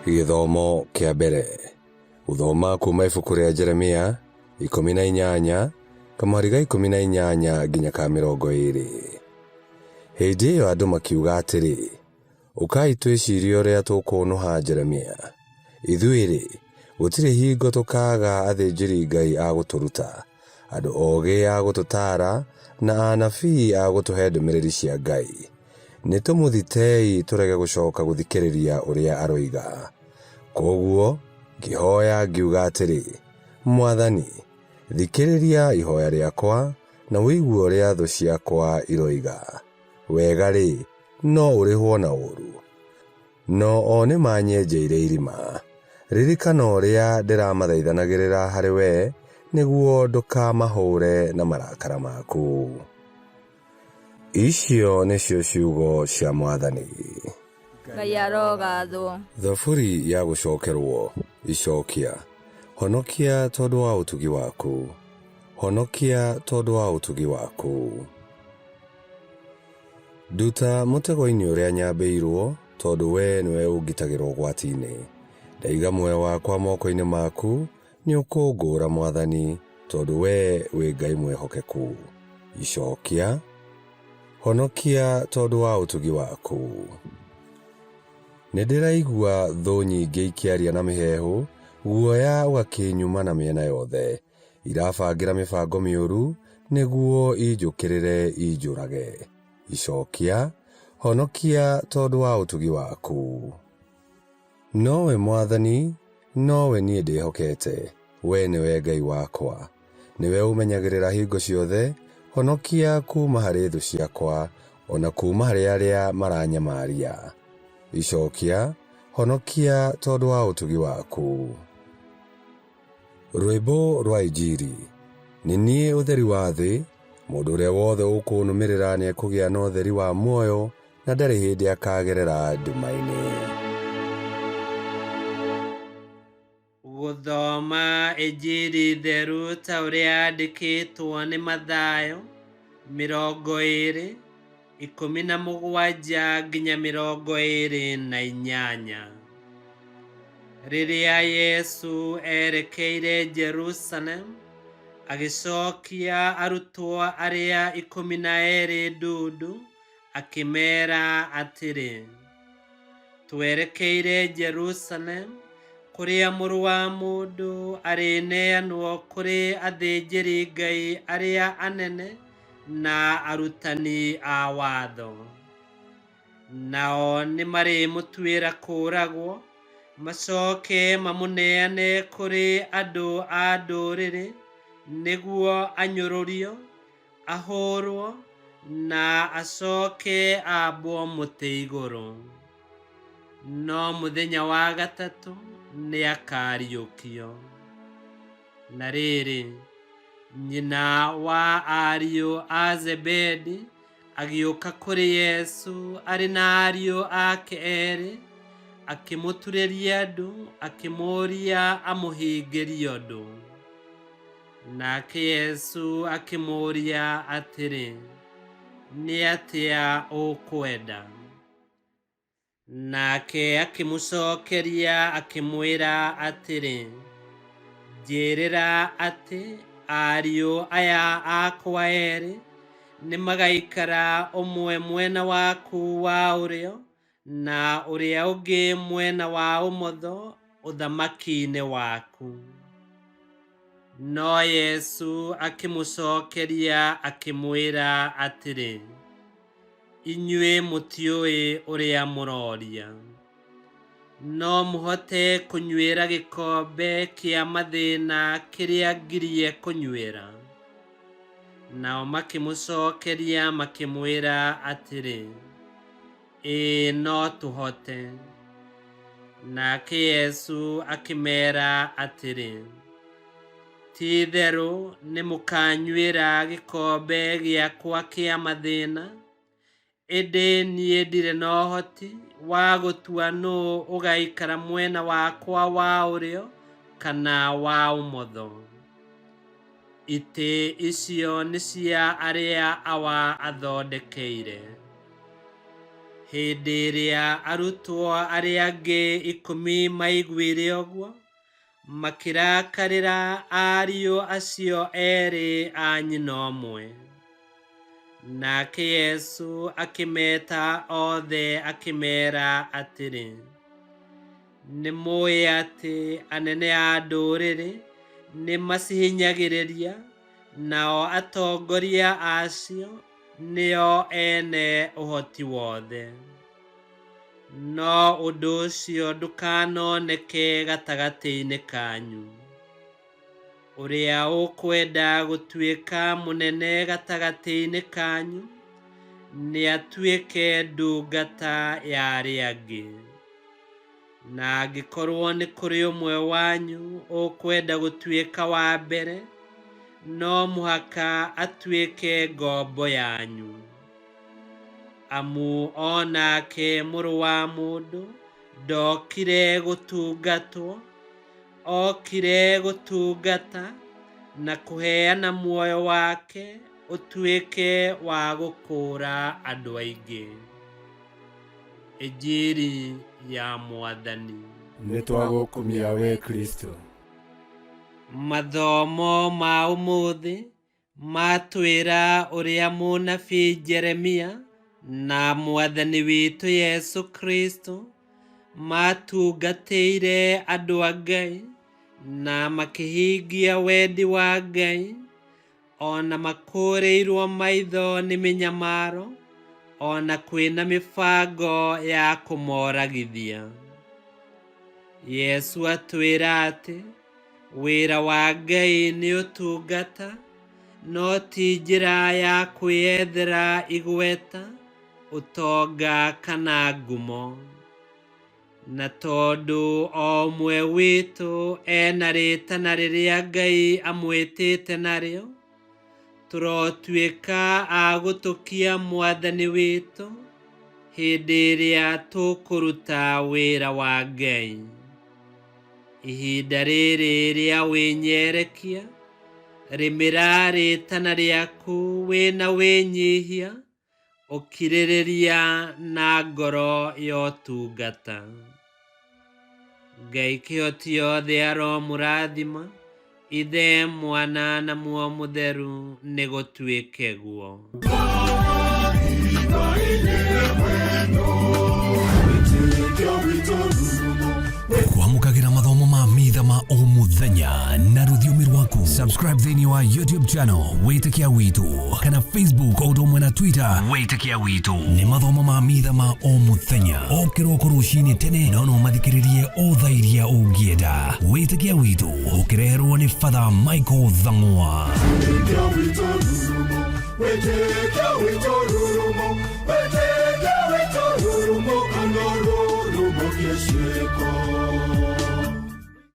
Gĩthomo kĩa mbere. Gũthoma kuuma ibuku rĩa Jeremia 18, kamũhari ga 18 nginya ka 20. Hĩndĩ ĩyo andũ makiuga atĩrĩ, Ũkai twĩcirie ũrĩa tũkũũnũha Jeremia. Ithuĩ-rĩ, gũtirĩ hingo tũkaaga athĩnjĩri-Ngai a gũtũruta, andũ ogĩ a gũtũtaara, na anabii a gũtũhe ndũmĩrĩri cia Ngai. Nĩ tũmũthitei tũrege gũcoka gũthikĩrĩria ũrĩa aroiga. Kwoguo ngĩhoya ngiuga atĩrĩ, Mwathani, thikĩrĩria ihoya rĩakwa na ũigue ũrĩa thũ ciakwa iroiga. Wega-rĩ, no ũrĩhwo na ũũru? No o nĩ manyenjeire irima. Ririkana ũrĩa ndĩramathaithanagĩrĩra harĩ wee, nĩguo ndũkamahũũre na marakara maku. Icio nĩcio ciugo cia Mwathani. Ngai arogathwo. Thaburi ya gũcokerwo. Icokia. Honokia tondũ wa ũtugi waku. Honokia tondũ wa ũtugi waku. Nduta mũtego-inĩ ũrĩa nyambĩirwo, tondũ wee nĩwe ũngitagĩra ũgwati-inĩ. Ndaiga muoyo wakwa moko-inĩ maku, nĩũkũngũũra Mwathani, tondũ wee wĩ Ngai mwĩhokeku. Icokia. Honokia tondũ wa ũtugi waku. Nĩndĩraigua thũ nyingĩ ikĩaria na mĩheehũ, guoya ũgakĩnyuma na mĩena yothe. Irabangĩra mĩbango mĩũru nĩguo injũkĩrĩre injũrage. Icokia, honokia tondũ wa ũtugi waku. Nowe Mwathani, nowe niĩ ndĩhokete, wee nĩwe Ngai wakwa. Nĩwe ũmenyagĩrĩra hingo ciothe, honokia kuuma harĩ thũ ciakwa, o na kuuma harĩ arĩa maranyamaria. Icokia, honokia tondũ wa ũtugi waku. Rwĩmbo rwa Injiri. Nĩ niĩ ũtheri wa thĩ, mũndũ ũrĩa wothe ũkũnũmĩrĩra nĩekũgĩa na ũtheri wa muoyo na ndarĩ hĩndĩ akaagerera nduma-inĩ. Gũthoma Injiri theru ta ũrĩa yandĩkĩtwo nĩ Mathayo, 20, 17 nginya 28. Rĩrĩa Yesu erekeire Jerusalemu, agĩcokia arutwo arĩa 12 ndundu, akĩmeera atĩrĩ, Twerekeire Jerusalemu, kũrĩa Mũrũ wa Mũndũ arĩneanwo kũrĩ athĩnjĩri-Ngai arĩa anene na arutani a watho. Nao nĩmarĩmũtuĩra kũũragwo, macoke mamũneane kũrĩ andũ a ndũrĩrĩ, nĩguo anyũrũrio, ahũrwo, na acoke ambwo mũtĩ igũrũ. No mũthenya wa gatatũ nĩakariũkio. Na rĩrĩ, nyina wa ariũ a Zebedi agĩũka kũrĩ Yesu arĩ na ariũ ake erĩ, akĩmũturĩria ndu, akĩmũũria amũhingĩrie ũndũ. Nake Yesu akĩmũũria atĩrĩ, Nĩ atĩa ũkwenda? Nake akĩmũcokeria akĩmwĩra atĩrĩ, Njĩĩrĩra atĩ ariũ aya akwa erĩ nĩmagaikara ũmwe mwena waku wa ũrĩo na ũrĩa ũngĩ mwena wa ũmotho ũthamaki-inĩ waku. No Yesu akĩmũcokeria akĩmwĩra atĩrĩ, Inyuĩ mũtiũĩ ũrĩa mũroria. No mũhote kũnyuĩra gĩkombe kĩa mathĩna kĩrĩa ngirie kũnyuĩra? Nao makĩmũcokeria makĩmwĩra atĩrĩ, Ĩĩ no tũhote. Nake Yesu akĩmeera atĩrĩ, Ti-itherũ nĩmũkanyuĩra gĩkombe gĩakwa kĩa mathĩna, ĩndĩ niĩ ndirĩ na ũhoti wa gũtua nũũ ũgaikara mwena wakwa wa ũrĩo kana wa ũmotho. Itĩ icio nĩ cia arĩa Awa athondekeire. Hĩndĩ ĩrĩa arutwo arĩa angĩ 10 maiguire ũguo, makĩrakarĩra ariũ acio erĩ a nyina ũmwe. Nake Yesu akĩmeta othe akĩmera atĩrĩ, nĩ mũĩ atĩ anene a ndũrĩrĩ nĩ macihinyagĩrĩria, nao atongoria acio nĩo ene ũhoti wothe. No ũndũ ũcio ndũkanoneke gatagatĩ-inĩ kanyu. Ũrĩa ũkwenda gũtuĩka mũnene gatagatĩ-inĩ kanyu nĩatuĩke ndungata ya arĩa angĩ. Na angĩkorwo nĩ kũrĩ ũmwe wanyu ũkwenda gũtuĩka wa mbere, no mũhaka atuĩke ngombo yanyu. Amu o nake Mũrũ wa Mũndũ ndokire gũtungatwo, okire gũtungata na kũheana muoyo wake ũtuĩke wa gũkũũra andũ aingĩ. Injiri ya Mwathani. Nĩ twagũkumia we Kristo. Mathomo ma ũmũthĩ matwĩra ũrĩa mũnabii Jeremia na Mwathani witũ Yesu Kristo matungatĩire andũ a Ngai na makĩhingia wendi wa Ngai, o na makũũrĩirwo maitho nĩ mĩnyamaro, o na kwĩna mĩbango ya kũmoragithia. Yesu atwĩra atĩ wĩra wa Ngai nĩ ũtungata, no ti njĩra ya kwĩyethera igweta, ũtonga kana ngumo. Na tondũ o ũmwe witũ ena rĩtana rĩrĩa Ngai amwĩtĩte narĩo, tũrotuĩka a gũtũkia Mwathani witũ hĩndĩ ĩrĩa tũkũruta wĩra wa Ngai. Ihinda rĩrĩ rĩa wĩnyerekia, rĩmĩra rĩtana rĩaku wĩna wĩnyihia, ũkirĩrĩria na ngoro ya ũtungata. Ngai kĩhoti yothe aromũrathima, Ithe, Mwana na Muoyo Mũtheru, nĩ gũtuĩke guo. Kwamũkagĩra mathomo ma mitha ma o mũthenya na rũthiomi rwaku. Subscribe thĩinĩ wa YouTube channel Wĩtĩkia Witũ kana Facebook o ũndũ ũmwe na Twitter Wĩtĩkia Witũ. Nĩ mathomo ma mitha ma o mũthenya o kĩroko rũcinĩ tene, no no mathikĩrĩrie o thaa iria ũngĩenda. Wĩtĩkia Witũ ũkĩreherwo nĩ Father Michael Thang'wa. Wĩtĩkia witũ rurumo, wĩtĩkia witũ rurumo, kana rurumo kĩciko.